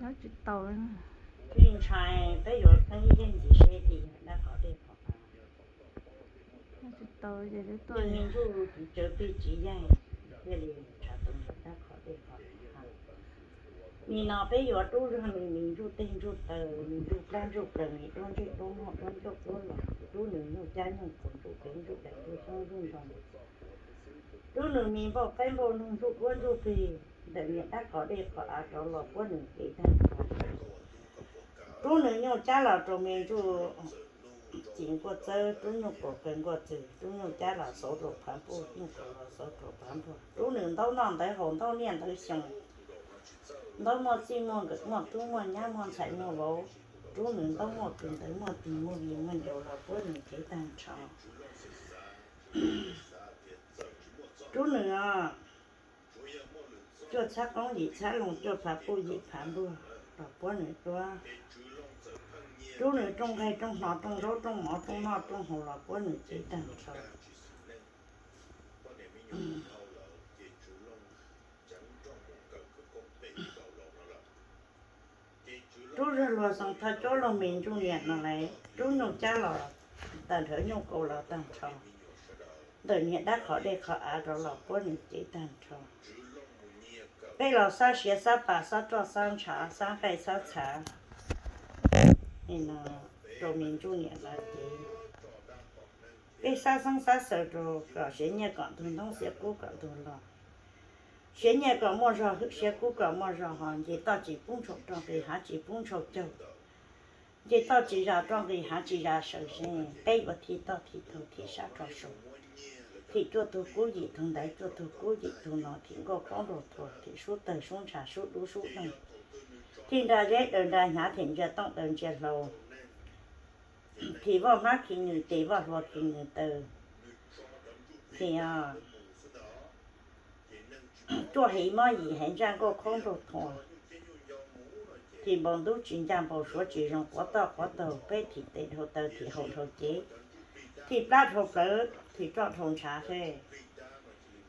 Tsis tau, tsis ntshai, peb yuav pheej yeej ntxiv seb tim yog dab qhov dej qhov av. Tsis tau ces twb tuaj, me ntsuj tiv tsawv plig tsis yeej, thiaj li ntshav tus ntawd dab qhov dej qhov av. Nim no peb yuav rub zog nws me ntsuj teg ntsuj taw, me ntsuj plab ntsuj plaws, me duab ntsej duab muag, duab ncauj duab los, rub nws nyuj cab nyuj kaus, ntsuj kev ntsuj dais, ntsuj xyoob ntsuj ntoo, rub nws me npauj qaib npauj noog, ntsuj duab ntsuj plig, ntawm niam dab qhov dej qhov av rov los puab nws kev tag nrho. Rub nws nyuj cab los rau me ntsuj ci nkuaj txawb, rub nyuj kaus kaw nkuaj txwg, rub nyuj cab los xauv rau phav npuj, nyuj kaus los xauv rau phav npuj, rub nws ntaub noj ntawv haus, ntaub niaj ntawv xyoo, ntaub muaj txij muaj nkawm, muaj tub muaj nyab, muaj ntxhais muaj vauv, rub nws ntaub muaj kws ntawv muaj tig muaj vi muaj ncaus los puab nws kev tag nrho. Rub nws cuaj txhab qoob yim txhab loo, cuaj phav npuj yim phav npuj los puab nws duab. Rub nws rooj nqaij rooj hno, rooj zaub rooj mov, rooj noj rooj haus los puab nws kev tag nrho. Rub zog luag xeev thoj cuab luag me ntsuj niam no lawm, rub nyuj cab los tag nrho, nyuj kaus los tag nrho, ntawm niam dab qhov dej qhov av rov los puab nws kev tag nrho. Peb los xab siav xab pas xab roj xab ntshav xab nqaij xab txhav rau me ntsuj niam no ces peb xab xeeb xab xaws rau kom siav nyiaj kom ntug ntoob, xiav kub kom ntug los. Siav nyiaj kom muaj zog hwm, siav kub kom muaj zog hos, nce toj tsis pub ntshau roj, nqis hav tsis pub ntshau caug, nce toj tsis zam roj, nqis hav tsis zam saws ze. Peb yuav thim toj thim taug thim sab rau saud, thim cuaj tug kub yim tug ntawd cuaj tug kub yim tug no, thim nkauj khaub nraug thuas, thim sub tawg sub ntshav sub dub sub doog, thim nra zeb daws nra hnyav, thim ntsia tooj daws ntsia hlau, thim vaj hmab khi nws tes, vaj hlua khi nws taw, thim cuaj hev mob yim hev ntsaj nkauj khaub nraug thuas, thim npau ntub tsis ncaj npau suav tsis zoo, quav toj quav taug, peb thim tes dhau taw, thim haus dhau cev, thim plab dhau plawv, thim roj dhau ntshav,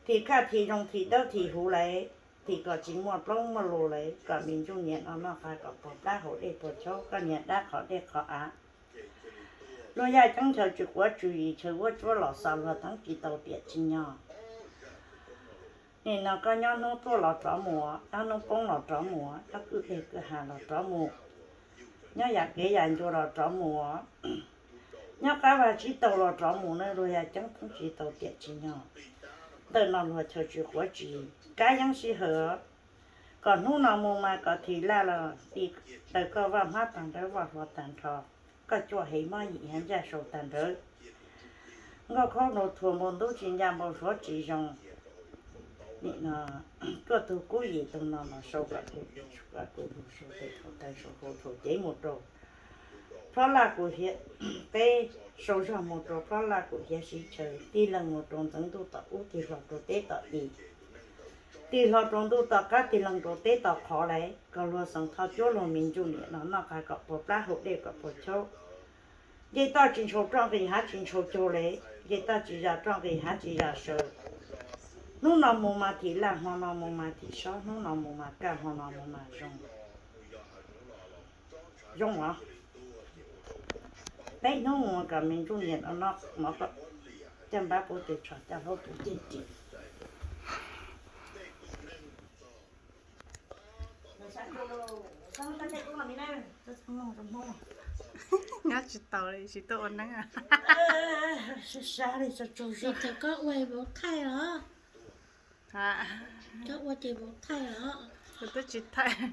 thim kaj thim zoo, thim dawb thim huv lawm, thim kom tsis muaj plaub muaj lus lawm, kom me ntsuj niam no noj qab kom puas plab haus dej puas chaub, koj niag dab qhov dej qhov av. Luag yaj ceeb chaw tsw quav tsw yim, chaw vuab tsuab los xo luag teeb tsis tau tiam tsis nyog. Nim no koj nyob hnub tuaj los rov mus, nyob hnub poob los rov mus, nyob kwj deg kwj ha los rov mus, nyob yam kev yam ncua los rov mus, nyob qab vaj tsib taug los rov mus na, luag yaj ceeb teeb tsis tau tiam tsis nyog. Ntawm no luag chaw tsw quav tsw yim, kab yeeb sij hawm, kom hnub no mus mas kom thim laj los ti daws koj vaj hmab tag nrho, vaj hlua tag nrho, koj cuaj hev mob yim hev ntsaj sau tag nrho, nkauj khaub nraug thuas npau ntub tsis ncaj npau suav tsis zoo. Nim no cuaj tug kub yim tug no los sau kom kuv, kom kuv lug sau tes dhau taw sau hauv thaum cev mus rau Phlob Laj kuv hiav, peb sau zog mus rau Phlob Laj kuv hiav siv chaw, tig leeg mus rau ntxeev ntuj tom ub, tig hlo rau teb tom i, tig hlo rau ntuj tom qab, tig leeg rau teb tom qhov lawm, kom luag xeev thoj cuab luag me ntsuj niam no noj qab kom puas plab haus dej kom puas chaub. Nce toj tsis ntshau roj, nqis hav tsis ntshau caug lawm, nce toj tsis zam roj, nqis hav tsis zam saws. Hnub no mus mas thim laj, hmo no mus mas thim sob, hnub no mus mas kaj, hmo no mus mas zoo. Zoo os. Peb hnub mus kom me ntsuj niam no noj mov kom caj npab pub tes tsho, caj hlaub pub ceg ris. Nyob tsis taus li, tsis tuaj ua neeb. Sab sab li, tsaug zog. Koj ua vauv thaij los? Koj ua ces vauv thaij los? Kuv twb tsis thaij.